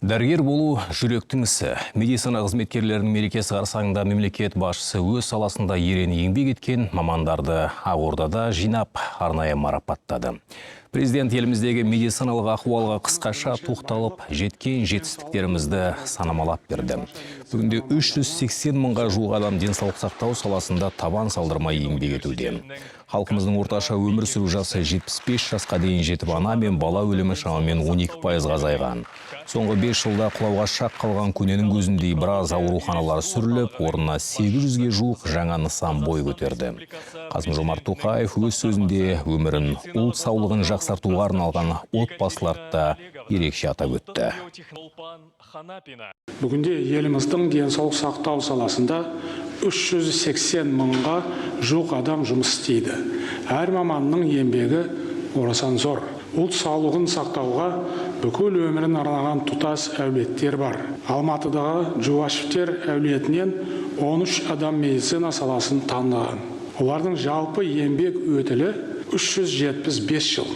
Дәрігер болу – жүректің ісі. Медицина қызметкерлерінің мерекесі қарсаңында мемлекет басшысы өз саласында ерен еңбек еткен мамандарды Ақордада жинап, арнайы марапаттады. Президент еліміздегі медициналық ахуалға қысқаша тоқталып, жеткен жетістіктерімізді санамалап берді. Бүгінде 380 мыңға жуық адам денсаулық сақтау саласында табан салдырмай еңбек етуде. Халқымыздың орташа өмір сүру жасы 75 жасқа дейін жетіп, ана мен бала өлімі шамамен 12 пайызға азайған. Соңғы 5 жылда құлауға шақ қалған көненің көзіндей біраз ауруханалар сүріліп, орнына 800-ге жуық жаңа нысан бой көтерді. Қасым Жомарт Тоқаев өз сөзінде өмірін ұлт саулығын жақсартуға арналған отбасыларды да ерекше атап өтті. Бүгінде еліміздің денсаулық сақтау саласында 380 мыңға жуық адам жұмыс істейді. Әр маманның еңбегі орасан зор. Ұлт саулығын сақтауға бүкіл өмірін арнаған тұтас әулеттер бар. Алматыдағы Жуашевтер әулетінен 13 адам медицина саласын таңдаған. Олардың жалпы еңбек өтілі 375 жыл.